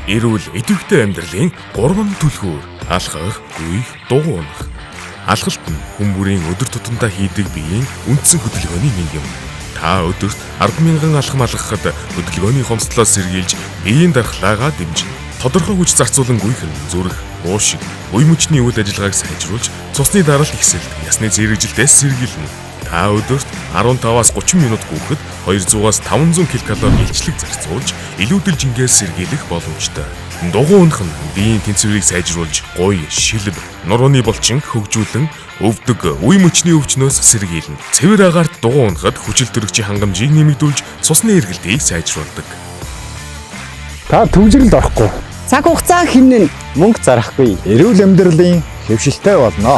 Эрүүл, идэвхтэй амьдралын гурван түлхүүр. Алхах, гүйх, дугуй унах. Алхалт нь хүн бүрийн өдөр тутамдаа хийдэг биеийн үндсэн хөдөлгөөний нэг юм. Та өдөрт 10,000 алхам алхахад хөдөлгөөний хомсдлоос сэргийлж биеийн дархлаагаа дэмжинэ. Тодорхой хүч зарцуулан гүйх нь зүрх, уушиг, үе мөчний үйл ажиллагааг сайжруулж цусны даралт ихсэлт, ясны зэрэгжилтээс сэргийлнэ. Та өдөрт 15-аас 30 минут гүйхэд 200-аас 500 ккал илчлэг зарцуулж илүүдэл жингээс сэргийлэх боломжтой. Дугуй унах нь биеийн тэнцвэрийг сайжруулж, гуй, шилб, нурууны булчин хөгжүүлэн өвдөг, үе мөчний өвчнөөс сэргийлнэ. Цэвэр агаарт дугуй унахад хүчил төрөгчийн хангамжийг нэмэгдүүлж цусны эргэлтийг сайжруулдаг. Та түгжрэлд орохгүй. Цаг хугацаа хэмнэн Мөнгө зарахгүй. Эрүүл амьдралын хэвшилтэй болно.